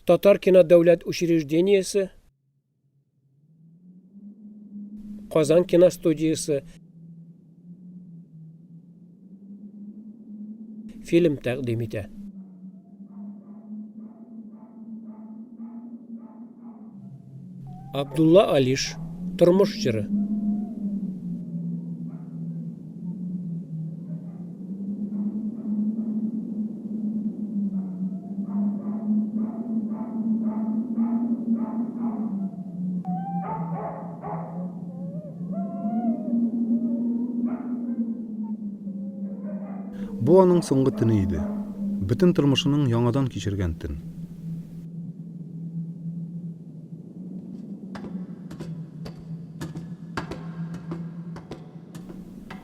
Татаркино дәүләт учреждениесе, Казан киностудиясе фильм тәкъдим итә. Абдулла Алиш, Тормыш җыры. Бу аның соңгы төне иде. Бөтен тормышының яңадан кичергән төн.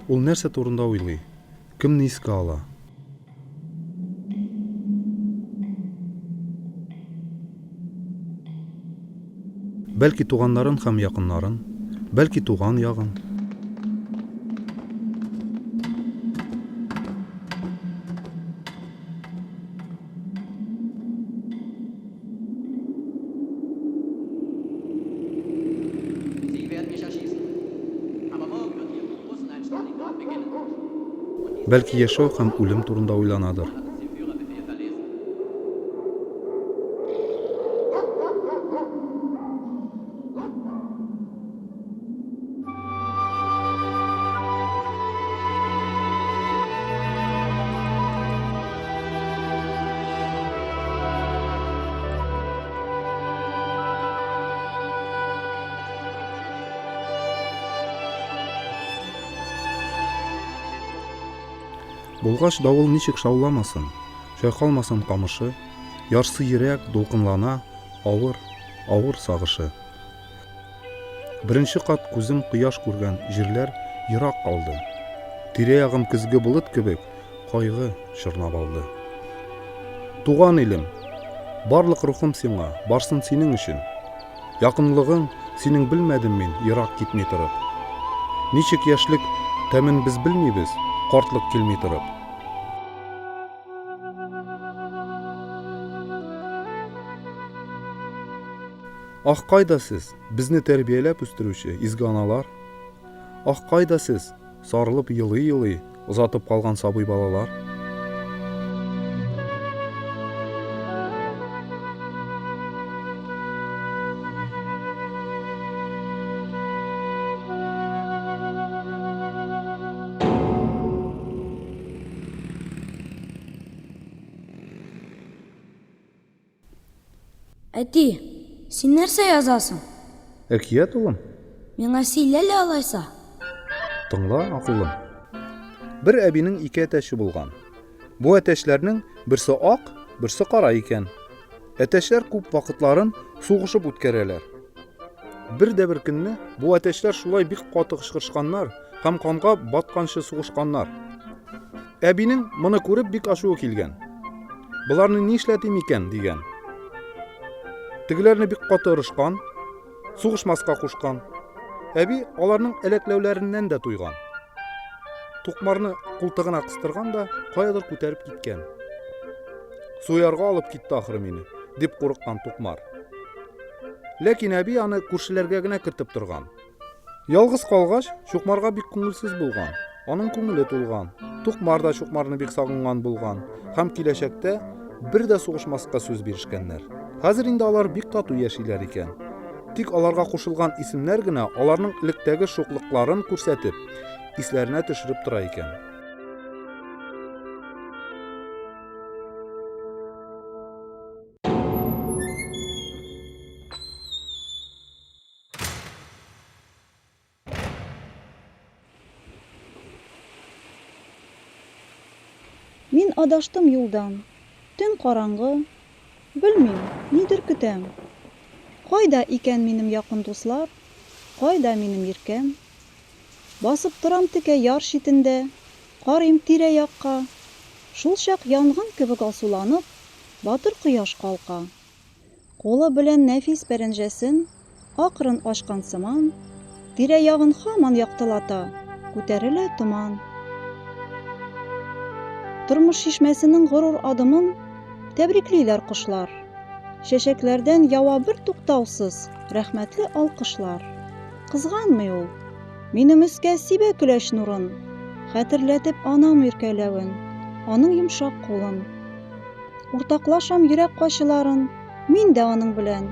Ул нәрсә турында уйлый? Кемне искә ала? Бәлки туганнарын һәм якыннарын, бәлки туган ягын. Бәлки яшәү һәм үлем турында уйланадыр. Булгач давыл ничек шауламасын, чайкалмасын камышы, ярсый йөрәк, дулкынлана, авыр, авыр сагышы. Беренче кат күзем кояш күргән җирләр ерак калды. Тирә-ягым көзге болыт кебек кайгы чорнап алды. Туган илем! Барлык рухым сиңа, барсын синең өчен. Якынлыгың синең белмәдем мин, ерак китми торып. Ничек яшьлек тәмен без белмибез, картлык килми торып. Ах, кайда сез, безне тәрбияләп үстерүче изге аналар? Ах, кайда сез, сарылып елый-елый озатып калган сабый балалар? Әти, син нәрсә язасың? Әкият, улым. Миңа сөйлә әле алайса. Тыңла, акыллым. Бер әбинең ике әтәче булган. Бу әтәчләрнең берсе ак, берсе кара икән. Әтәчләр күп вакытларын сугышып үткәрәләр. Бер дә бер көнне бу әтәчләр шулай бик каты кычкырышканнар һәм канга батканчы сугышканнар. Әбинең моны күреп бик ачуы килгән. Боларны нишләтим икән, дигән. Тегеләрне бик каты орышкан, сугышмаска кушкан. Әби аларның әләкләүләреннән дә туйган. Тукмарны култыгына кыстырган да каядыр күтәреп киткән. Суярга алып китте ахры мине, дип курыккан Тукмар. Ләкин әби аны күршеләргә генә кертеп торган. Ялгыз калгач, Чукмарга бик күңелсез булган. Аның күңеле тулган. Тукмар да Чукмарны бик сагынган булган һәм киләчәктә бер дә сугышмаска сүз бирешкәннәр. Хәзер инде алар бик тату яшиләр икән. Тик аларга кушылган исемнәр генә аларның электәге шуклыкларын күрсәтеп, исләренә төшереп тора икән. Мин адаштым юлдан. Төн караңгы. Белмим, нидер көтәм. Кайда икән минем якын дуслар, Кайда минем иркәм? Басып торам текә яр читендә, Карыйм тирә-якка. Шулчак янгын кебек алсуланып, Батыр кояш калка. Кулы белән нәфис пәрәнҗәсен акрын ачкан сыман, тирә-ягын һаман яктылата, күтәрелә томан. Тормыш чишмәсенең горур адымын тәбриклиләр кошлар. Чәчәкләрдән ява бертуктаусыз рәхмәтле алкышлар. Кызганмый ул. Минем өскә сибә көләч нурын, Хәтерләтеп анам иркәләвен, аның йомшак кулын. Уртаклашам йөрәк кайчыларын мин дә аның белән.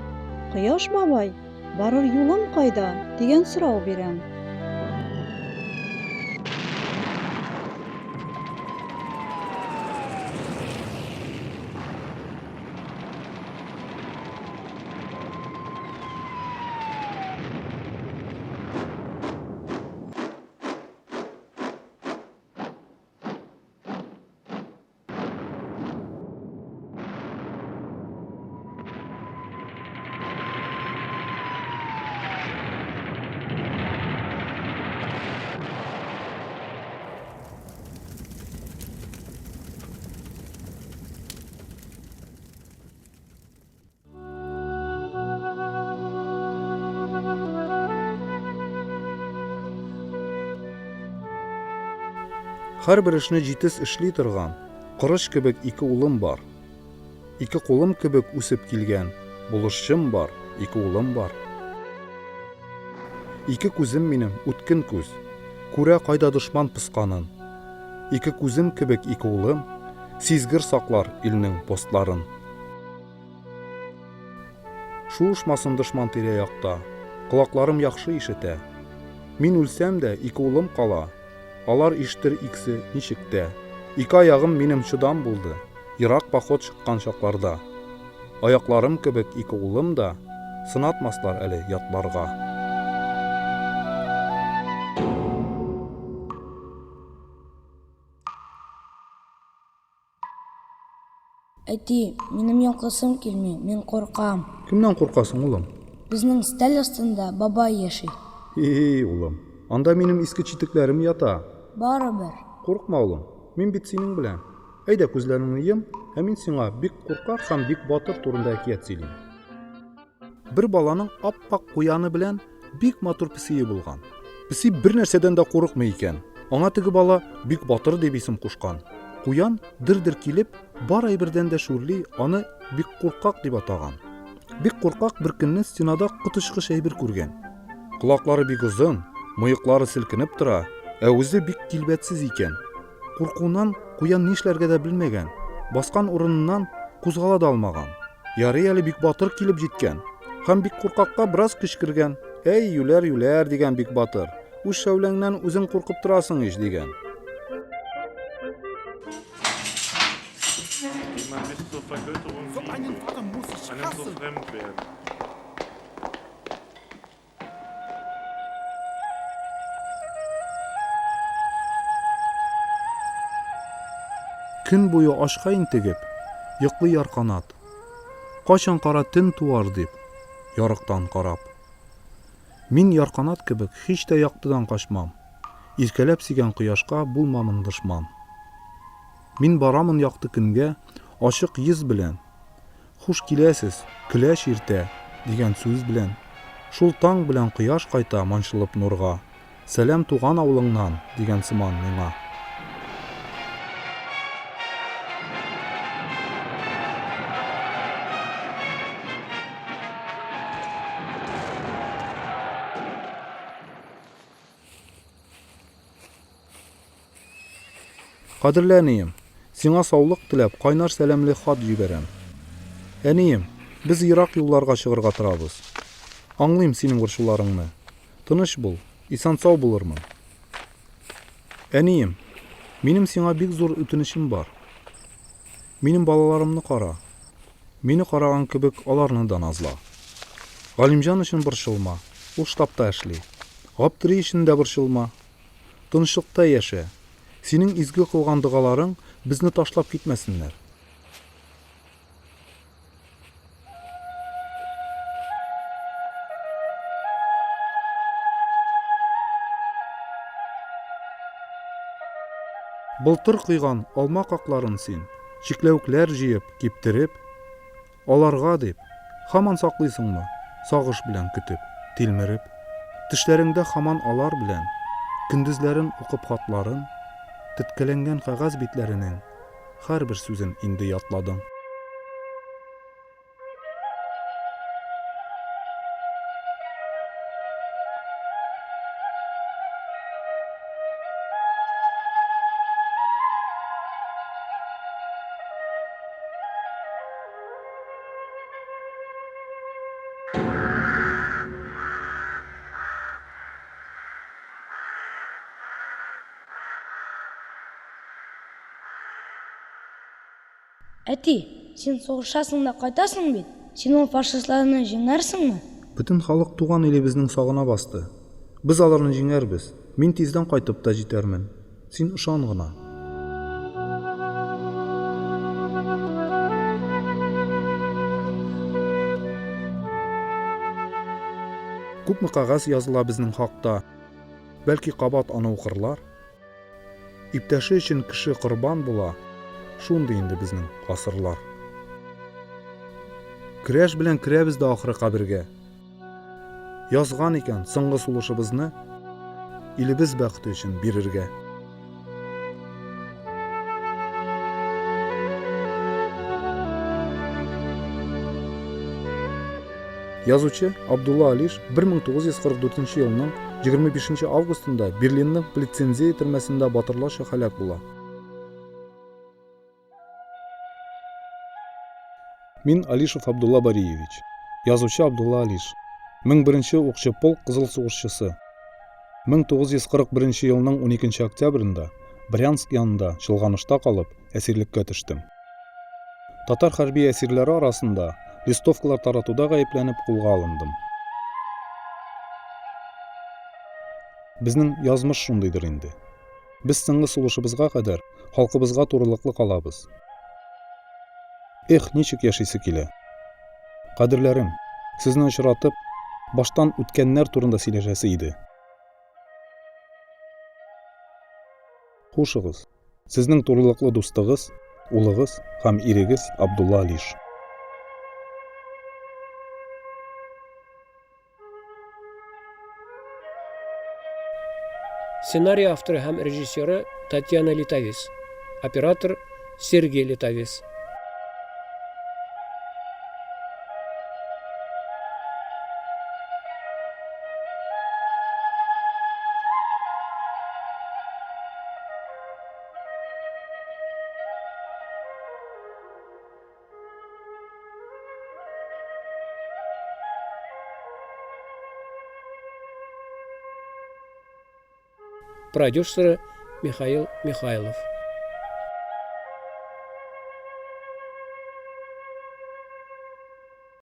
Кояш бабай, барыр юлым кайда? дигән сорау бирәм. Һәрбер эшне җитез эшли торган, корыч кебек ике улым бар. Ике кулым кебек үсеп килгән, булышчым бар, ике улым бар. Ике күзем минем, үткен күз, күрә кайда дошман посканын. Ике күзем кебек ике улым, сизгер саклар илнең постларын. Шуышмасын дошман тирә-якта, Колакларым яхшы ишетә. Мин үлсәм дә, ике улым кала, Алар ишетер икесе ничек тә. Ике аягым минем чыдам булды, Ерак поход чыккан чакларда. Аякларым кебек ике улым да Сынатмаслар әле ятларга. Әти, минем йоклыйсым килми, мин куркам. Кемнән куркасың, улым? Безнең стәл астында бабай яши. Һи-һи, улым, анда минем иске читекләрем ята. Барыбер. Куркма, улым, мин бит синең белән. Әйдә, күзләреңне йом, ә мин сиңа бик куркак һәм бик батыр турында әкият сөйлим. Бер баланың ап-ак куяны белән бик матур песие булган. Песи бер нәрсәдән дә курыкмый икән. Аңа теге бала бик батыр дип исем кушкан. Куян дер-дер килеп, бар әйбердән дә шүрли, аны бик куркак дип атаган. Бик куркак бер көнне стенада коточкыч әйбер күргән. Колаклары бик озын, мыеклары селкенеп тора, ә үзе бик килбәтсез икән. Куркуыннан куян нишләргә дә белмәгән, баскан урыныннан кузгала да алмаган. Ярый әле бик батыр килеп җиткән. Һәм бик куркакка бераз көч кергән. Әй, юләр, юләр, дигән бик батыр. Үз шәүләңнән үзең куркып торасың ич, дигән. Көн буе ачка интегеп, йоклый ярканат. Кайчан кара төн туар дип, ярыктан карап. Мин ярканат кебек һич тә яктыдан качмам, Иркәләп сөйгән кояшка булмамын дошман. Мин барамын якты көнгә ачык йөз белән, Хуш киләсез, көләч иртә, дигән сүз белән. Шул таң белән кояш кайта манчылып нурга. Сәлам туган авылыңнан, дигән сыман миңа. Кадерле әнием, сиңа саулык теләп, кайнар сәламле хат җибәрәм. Әнием, без ерак юлларга чыгырга торабыз. Аңлыйм синең борчуларыңны. Тыныч бул, исән-сау булырмын. Әнием, минем сиңа бик зур үтенечем бар. Минем балаларымны кара. Мине караган кебек аларны да назла. Галимҗан өчен борчылма, ул штабта эшли. Гаптери өчен дә борчылма. Тынычлыкта яшә. Синең изге кылган догаларың безне ташлап китмәсеннәр. Былтыр койган алма какларын син, чикләвекләр җыеп, киптереп, аларга дип, һаман саклыйсыңмы, сагыш белән көтеп, тилмереп? Төшләреңдә һаман алар белән, көндезләрен укып хатларын, теткәләнгән кәгазь битләренең һәрбер сүзен инде ятладың. Әти, син сугышасың да кайтасың бит? Син ул фашистларны җиңәрсеңме? Бөтен халык туган илебезнең сагына басты. Без аларны җиңәрбез. Мин тиздән кайтып та җитәрмен. Син ышан гына. Күпме кәгазь языла безнең хакта. Бәлки кабат аны укырлар. Иптәше өчен кеше корбан була, шундый инде безнең гасырлар. Көрәш белән керәбез дә ахры кабергә. Язган икән соңгы сулышыбызны илебез бәхете өчен бирергә. Язучы Абдулла Алиш 1944 елның 25 августында Берлинның Плетцензее төрмәсендә батырларча һәлак була. Мин Алишев Абдулла Бариевич, язучы Абдулла Алиш, 1001 укчы полк кызыл сугышчысы. 1941 елның 12 октябрендә Брянск янында чолганышта калып, әсирлеккә төштем. Татар хәрби әсирләре арасында листовкалар таратуда гаепләнеп кулга алындым. Безнең язмыш шундыйдыр инде. Без соңгы сулышыбызга кадәр халкыбызга турылыклы калабыз. Эх, ничек яшисе килә. Кадерләрем, сезне очратып, баштан үткәннәр турында сөйләшәсе иде. Хушыгыз. Сезнең турылыклы дустыгыз, улыгыз һәм ирегез Абдулла Алиш. Сценарий авторы һәм режиссеры Татьяна Литовис. Оператор Сергей Литовис. Продюсеры Михаил Михайлов.